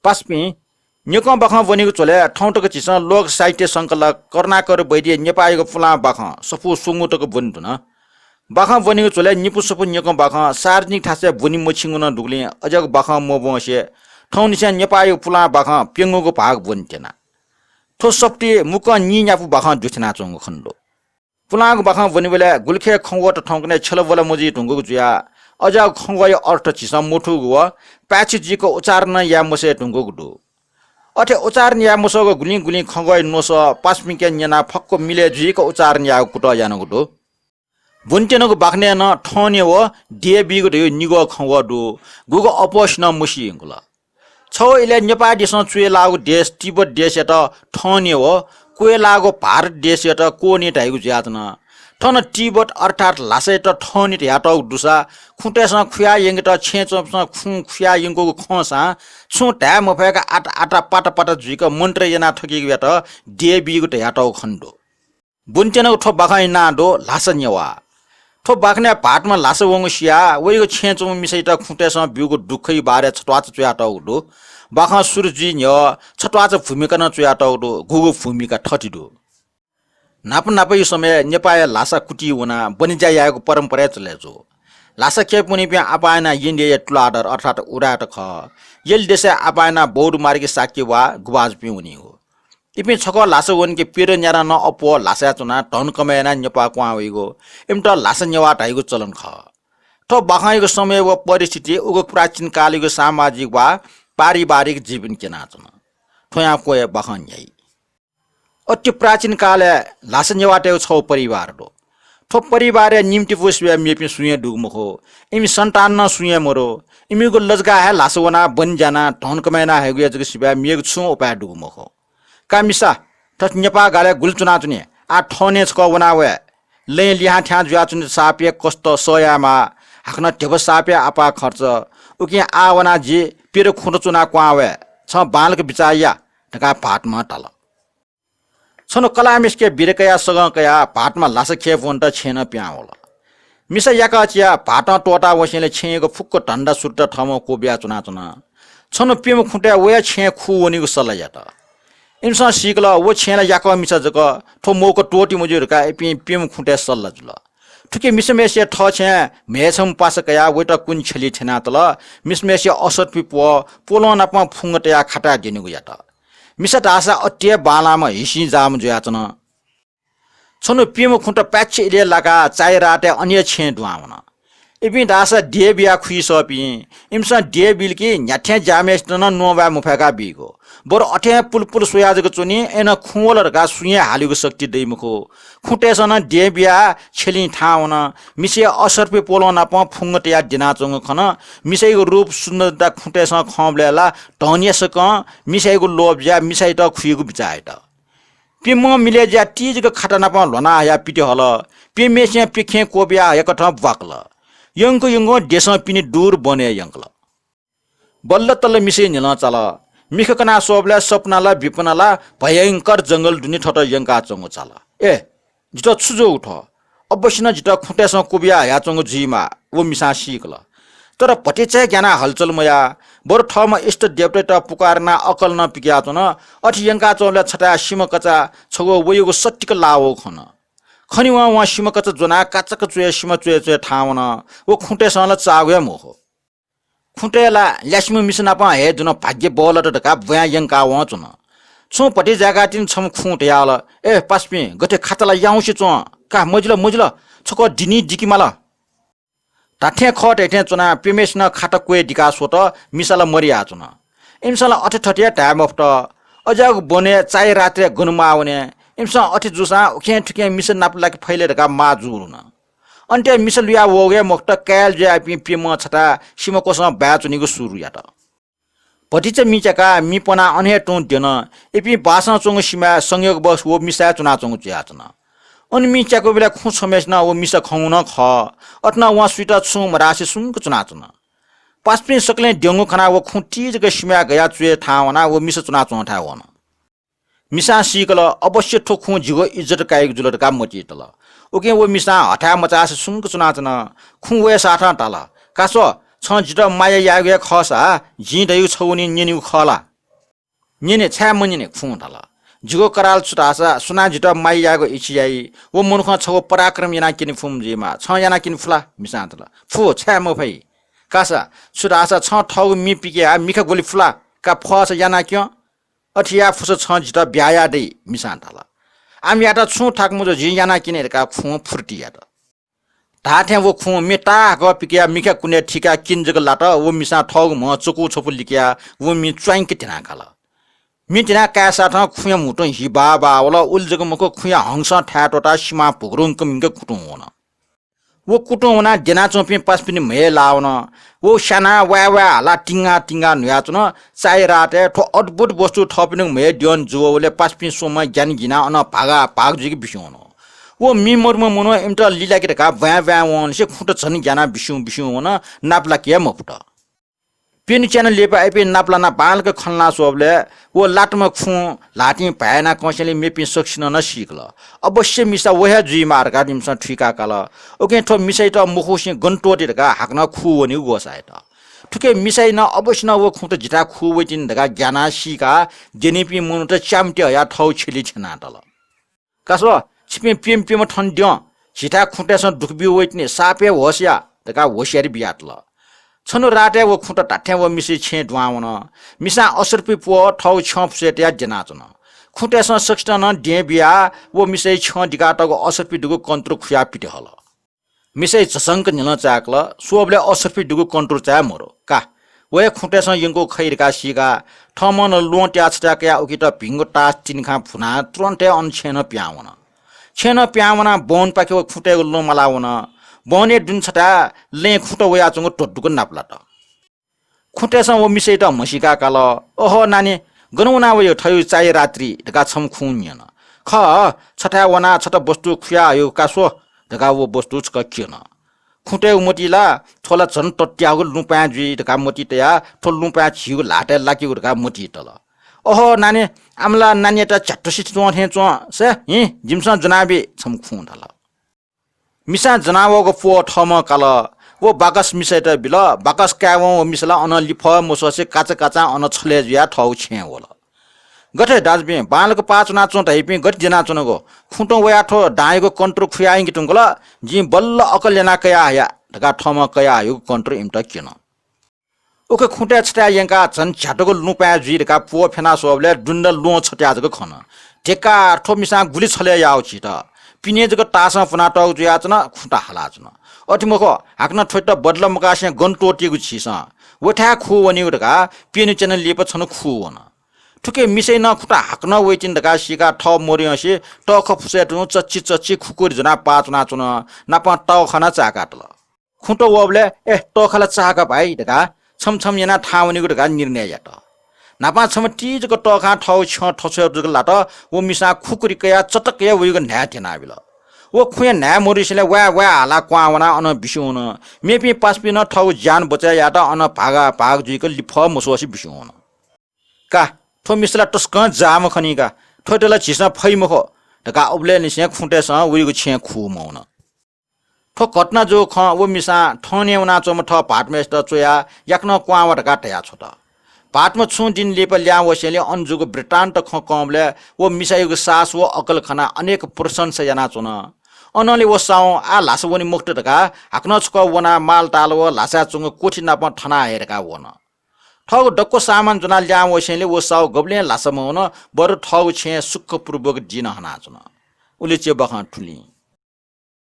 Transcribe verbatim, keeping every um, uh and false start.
पासापिं, न्यकं बाखं ब्वनीगु झ्वलय् थौं तक झीसं लोक साहित्य संकलक करुणाकर वैद्य नेपाःयागु पुलां बाखं सफू स्वंगू तक ब्वने धुन। बाखं ब्वनीगु झ्वलय् निपु सफू न्यकं बाखं सार्वजनिक थासय् ब्वने मछिंगु नं दुगुलिं अज्याःगु बाखं मब्वंसे थौंनिसें नेपाःयागु पुलां बाखं प्यंगूगु भाग ब्वने त्यना। थ्व सफुतिइ मुक्कं नीन्यापु बाखं दुथ्यानाच्वंगु खने दु। पुलांगु बाखं ब्वनीबलय् गुलिखय् खँग्वःत थौंकन्हय् छ्यलब्वल मजुइ धुंकूगु जुयाः अज्याःगु खँग्वःया अर्थ झीसं मथूगु व पाय्छि जुइक उच्चारण नं याये मसय् धुंकूगु दु। अथे उच्चारण याये मसःगु गुलिं गुलिं खँग्वःया न्वसः पासापिंके न्यनाः फक्व मिलय् जुइक उच्चारण यायेगु कुतः यानागु दु। ब्वने त्यनागु बाखनय् नं थःने व देबीगु धयागु निग्वः खँग्वः दु, गुगु अपःसिनं मसी यंकुल। छगू इलय् नेपाः देशं च्वय् लाःगु देश तिब्बत देशयात थःने व क्वय् लाःगु भारत देशयात कोने धाइगु जुयाच्वन। थन तिब्बत अर्थात् ल्हासायात थःने धयातःगु दुसा खुँतय्सं खुयाः यंकेत छेँय् च्वंपिन्सं खुँ खुयाः यंकूगु खंसां छुं धाये मफय्क आत आत पात पात जुइक मन्त्र यानाः थकीगुयात देबीगु धयातःगु खने दु। ब्वने त्यनागु थ्व बाखंया नां दु ल्हासा नेवाः। थ्व बाखनय् भाःतम्ह ल्हासा वंगु सियाः वयागु छेँय् च्वंम्ह मिसायात खुँतय्सं ब्यूगु दुःखया बारे छत्वाःचा च्वयातःगु दु। बाखं सुरु जुइ न्ह्यः छत्वाःचा भूमिका नं च्वयातःगु दु। गुगु भूमिका थथे दु। न्हापा न्हापाया समयय् नेपाःया ल्हासा कुतिइ वनाः बनेज्या यायेगु परम्परा हे चले जू। ल्हासा ख्यइपुनिपिं आपाः यानाः इन्डियाया तुलाधर अर्थात् उदायत खः। यल देशय् आपाः यानाः बौद्ध मार्गी शाक्य वा गुभाजुपिं वनीगु। इपिं छकः ल्हासा वनीके प्यदँ न्यादँ नं अप्वः ल्हासाय् च्वनाः धन कमय् यानाः नेपाः क्वहां वइगु, इमित ल्हासा नेवाः धाइगु चलन खः। थ्व बाखंयागु समय व परिस्थिति उगु प्राचीन कालयागु सामाजिक वा पारिवारिक जीवन क्यनाच्वन। थ्वयां क्वय् बाखं न्ह्याइ। अति प्राचीन कालय् ल्हासा नेवाःतय्गु छगू परिवार दु। थ्व परिवारया निम्तिपु सिबय् मेपिं सुं हे दुगु मखु। इमि सन्तान नं सुं हे मदु। इमिगु लजगाः हे ल्हासा वनाः बनेज्या यानाः धन कमय् याना हयेगुया जक सिबय् मेगु छुं उपाय दुगु मखु। का मिसा, थथे नेपाः गालय् गुलि च्वनाच्वनी, आः थःने छकः वना वये। लँय् लिहां थ्यां जुयाच्वनीत साप हे कष्ट सह यायेमाः, हाकनं ध्यबा साप हे आपाः खर्च। उकिं आः वनाः जि प्यदँ खुँत च्वनाः क्वहां वये। छं बांलाक बिचाः या धकाः भाःतम्हं धाल। छन्हु कलाःमिसाके बिदा कयाः सगं कयाः भाःतम्ह ल्हासा ख्यइपुनेत छेँय् नं पिहां वल। मिसा याकःचिया भाःतं त्वःता वंसेंलि छेँय् यंगु फुक्क धन्दा सुर्ता थःम्हं क्वबिया च्वनाच्वन। छन्हु प्यम्ह खुँतय् वया छेँय् खू वनीगु सल्लाह यात। इमिसं सीकल, व छेँय् ला याकः मिसा जक, थ्व मौका त्वःती मज्यू धकाः इपिं प्यम्ह खुँतय् सल्लाह जुल। थुकी मिसाम्हय्सिया थः छेँय् म्हय् छम्ह पासा कयाः वयात कुने छ्यलिइ थ्यनातल। मिसाम्हय्सिया असर्फि प्वः, प्वलं नापं फुंग तयाः खाताय् द्यनेगु यात। मिसा धाःसा अति हे बांलाःम्ह हिसिंजाःम्ह जुयाच्वन। छन्हु प्यम्ह खुँत पाय्छि इलय् लाकाः चाय् रातय् अन हे छेँय् दुहां वन। इपिं धाःसा देय् बियाः खुइसःपिं, इमिसं देय् बिल कि न्ह्याथें ज्याःम्हय्सित नं नवाये मफय्काः बीगु। बरु अथें पुलपुल स्वयाः जक च्वनी, अय्नं खुँ वल धकाः सुं हे हालीगु शक्ति दइ मखु। खुँतय्सं नं देय् बियाः छ्यलिं थाहां वन। मिसाया असर्फि प्वलं नापं फुंग तयाः द्यनाच्वंगु खन। मिसायागु रूप सुन्दरता खुँतय्सं खंबलय् ला धनया सकं मिसायागु लोभ जुयाः मिसायात खुइगु बिचाः यात। प्यम्हं मिलय् जुयाः ति जक खाता नापं ल्ह्वना हयाः पिति हल। प्यम्हय्सिनं प्यखें क्वबिया हयाकथं ब्वाकल। यंक यंकं देशं पिने दूर वनय् यंकल। बल्ल तल्ल मिसाया न्ह्यलं चाल। मिखा कना स्वःबलय् सपना ला बिपना ला भयंकर जंगल दुने थःत यंकाच्वंगु चाल। ए, जितः छु ज्वःगु थ्व? अवश्य नं जितः खुँतय्सं क्वबिया हयाच्वंगु जुइमाः, व मिसां सीकल। तर भतिचा हे ग्यानाः हलचल मयाः, बरु थःम्ह इष्ट देवतायात पुकारेनाः अकलं पिकयाच्वन। अथे यंकाच्वंबलय् छथाय् सिमा कचा छगू वयागु सत्तिक लाः वःगु खन। खनेवं वं सिमा कचा ज्वनाः काचाक्क च्वय् सिमा च्वय् च्वय् थाहां वन। व खुँतय्सं ला चाःगु हे मखु। खुँतय् ला ल्यासेम्ह मिसा नापं हये धुन भाग्य बहलत धकाः ब्वाँय् यंकाः वं च्वन। छुं भतिचा जाय्काः तिनि छम्ह खुं धयाहल, ए पासापिं, गथे खाता ला याउँसे च्वं, का मजिल मजिल, छकः दिनिं दिके माल। धात्थें खः धयाथें च्वनाः प्यम्हय्सिनं खाता क्वय् दिकाः स्वत, मिसा ला मदयाच्वन। इमिसं ला अथे थथे हे धाये मफुत। अज्याःगु वनय् चाय् रात्रिया गन म्वाः वने। इमिसं अथे जूसां उखें थुखें मिसा नापलाके फइ ले धकाः माः जूगु धुन। अन्त्यय् मिसा लुया वःगु हे मखुत, काय् जुयाः इपिं प्यम्हं छथाय् सिमा क्वसं बाय् च्वनीगु सुरु यात। भतिचा मि च्याकाः मि पनाः अन हे तुं द्यन। इपिं बासं च्वंगु सिमाय् संयोगवश व मिसा हे च्वनाच्वंगु जुयाच्वन। अन मि च्याकूबलय् खुँ छम्हय्सिनं व मिसा खंगु नं खः। अथे नं वं सुइत छुं मधासे सुम्क च्वनाच्वन। पासापिं सकलें द्यंगु खनाः व खुँ ति जक सिमाय् गयाः च्वय् थाहां वनाः व मिसा च्वनाच्वंथाय् वन। मिसां सीकल, अवश्य थ्व खुं जिगु इज्जत काइगु जुल धकाः मतिइ तल। उकिं व मिसां हथाय् मचासे सुम्क च्वनाच्वन। खुं वये साथं धाल, का स्व, छं जितः माया यायेगु हे खःसा जिं धयागु छगू निं न्यनेगु खः ला? न्यने, छाय् मन्यने? खुँ धाल। जिगु कराल छु धाःसा सुनां जितः माया यायेगु इच्छा याइ, व मनुखं छगू पराक्रम यानाः क्यने फुम्ह जुइमाः। छं यानाः क्यने फु ला? मिसां धाल। फु, छाय् मफइ? कासा, छु धाःसा छं थःगु मि पिकयाः मिखा ग्वले फु ला? का, फःसा यानाः क्यँ। अथे याये फुसा छं जितः ब्याहा याये दइ, मिसां धाल। आम यायेत छुं थाकु मजू, जिं यानाः क्यने धकाः खुं फुर्ति यात। धाःथें व खुं मि ताहाकः पिकयाः मिखा कुनय् थिकाः क्यने जक लात। व मिसां थःगु म्ह चकु छपु लिकयाः व मि च्वाइंक धिना काल। मि धिना काय्‌साथं खुँया म्हुतुं हि बाः बाः वल। उलि जक मखु, खुँया हंसं थाय् त्वःताः सिमां भुगुरुंक मिंक कुतुं वन। व कुतुं वनाः द्यनाच्वंपिं पासापिनि म्हय् लाः वन। व स्यानाः वाय् वाय् हालाः तिंगा तिंगा न्हुयाच्वन। चाय् रातय् थ्व अद्भुत वस्तु थःपिनिगु म्हय् द्यन जुवःबलय् पासापिं स्वम्हं ग्यानाः गिनाः अनं भागा भाग जुइक बिस्युं वन। व मि मदुम्ह मनुखं इमित लिलाके धकाः ब्वाँय् ब्वाँय् वंनिसें खुँत झन ग्यानाः बिस्युं बिस्युं वन, नापलाके हे मफुत। प्यन्हु च्यान्हु लिपा इपिं नापलानाः बांलाक खँ ल्हाना स्वःबलय् व लातम्ह खुँ ल्हातिं भाय् यानाः कंसेंलि मेपिं सकसिनं नं सीकल। अवश्य मिसा व हे जुइमाः धकाः इमिसं थुइका काल। उकिं थ्व मिसायात मखुसें गन त्वःते धकाः हाकनं खू वनेगु ग्वसाः यात। थुकी मिसायात नं अवश्य नं व खुँत जिथाय् खू वइतिनि धकाः ग्यानाः सीकाः द्यनीपिं मनूत च्याम्हति हयाः थःगु छ्यलय् थ्यनातल। का स्व, छिपिं प्यम्ह प्यम्ह थन द्यँ, झीथाय् खुँतय्‌सं दुःख ब्यू वइतिनि, साप हे होश या धकाः होशियारी बियातल। छन्हु रातय् व खुँत धात्थें व मिसाया छेँय् दुहां वन। मिसां असर्फि प्वः थःगु छ्यं फुसय् तयाः द्यनाच्वन। खुँतय्‌सं सकसितं नं दें बियाः व मिसाया छ्यं दिकातःगु असर्फि दुगु कन्त्रु खुयाः पित हल। मिसाया झसंक न्ह्यलं चाय्‌कल। स्वःबलय् असर्फि दुगु कन्त्रु चाय् मरु। का, व हे खुँतय्‌सं यंकूगु खइ धकाः सीकाः थःम्हं नं ल्वहं त्याः छथाय् कयाः उकियात भिंगु तास तिनिखां भुनाः तुरन्त हे अन छेँनं पिहां वन। छेँनं पिहां वनाः बहनपाखे व खुँतय्‌गु लँ माला वन। बहनया दुने छथाय् लँय् खुँत वयाच्वंगु त्वःतुक नापलात। खुँतय्‌सं व मिसायात म्हसीका काल। अहो नानी, गन वना वयागु थ्व चाय् रात्रि धकाः छम्ह खुं न्यन। खः, छथाय् वनाः छता वस्तु खुया हयागु का स्व धकाः व वस्तु छकः क्यन। खुँतय्‌गु मतिइ ला थ्व ला झन तत्याःगु लुँपाँय् जुइ धकाः मतिइ तयाः थ्व लुँपाँय् झीगु ल्हातय् लाकेगु धकाः मतिइ तल। अहो नानी, आम ला नानीयात झ्यातुसे च्वं थें च्वं, से हिँ, जिमिसं ज्वनाबी, छम्ह खुं धाल। मिसां ज्वनावःगु प्वः थःम्हं काल। व बाकस मिसायात बिल। बाकस कायेवं व मिसा ला अनं लिफः मस्वसे काचाकाचां अन छलय् जुयाः थःगु छेँय् वल। गथे दाजुपिं, बांलाक पाः च्वनाच्वँ धइपिं गथे द्यनाच्वनागु? खुँतं वयाः थ्व दांयागु कन्त्रु खुयाः यंके धुंकल। जिं बल्ल अकल यानाः कयाः हया धकाः थःम्हं कयाः हयागु कन्त्रु इमित क्यन। उखे खुँतय् छथाय् यंकाः झन झ्यातुक लुँपाँय् जुइ धकाः प्वः फ्यना स्वःबलय् दुने ल्वहं छत्याः जक खन। धिक्कार, थ्व मिसां गुलि छलय् याःगु झीत। पिने जक तासं पुनातःगु जुयाच्वन, खुँत हालाच्वन। अथे मखु, हाकनं थ्वयात बदला मकासें गन त्वःतीगु झीसं। व थाय् खू वनीगु धकाः प्यन्हु च्यान्हु लिपा छन्हु खू वन। थुकी मिसाया नं खुँत हाकनं वइतिनि धकाः सीकाः थः मरुयंसे तःखः फुसय् तुं चच्छि चच्छि खुकुरी ज्वनाः पाः च्वनाच्वन। नापं तःखः नं चाय्‌कातल। खुँत वःबलय्, ए, तःखः ला चाःका भाइ धकाः छम्ह छम्ह यानाः थाहां वनेगु धकाः निर्णय यात। न्हापां छम्ह ति जक तःखां थःगु छ्यं थछ्वयेगु जक लात। व मिसां खुकुरी कयाः चटक हे वइगु न्हाय् थ्यनाबिल। व खुँया न्हाय् मरुसेंलि वाय् वाय् हालाः क्वहां वनाः अनं बिस्युं वन। मेपिं पासापिं नं थःगु ज्यान बचय् यायेत अनं भागा भाग जुइक लिफः मस्वसे बिस्युं वन। का, थ्व मिसा ला तसकं जाःम्ह खनी का, थ्वयात ला झीसं फइ मखु धकाः उबलय्‌निसें खुँतय्‌सं वइगु छेँय् खू मवन। थ्व घटना जूगु खँ व मिसां थनय् वनाच्वंम्ह थः भाःतम्हयात च्वयाः याकनं क्वहां वा धकाः धयाछ्वत। भाःतम्ह छुं दिं लिपा ल्याहां वसेंलि अन जूगु वृत्तान्त खँ कंबलय् व मिसायागु साहस व अकल खनाः अनेक प्रशंसा यानाच्वन। अनंलि व साहुं आः ल्हासा वने मखुत धकाः हाकनं छकः वनाः मालताल व ल्हासाय् च्वंगु कोठी नाप थना हये धकाः वन। थःगु दक्व सामान ज्वनाः ल्याहां वसेंलि व साहु गबलें ल्हासा मवन, बरु थःगु छेँय् सुखपूर्वक दिं हनाच्वन। उलि च्यबाखं थुलिं।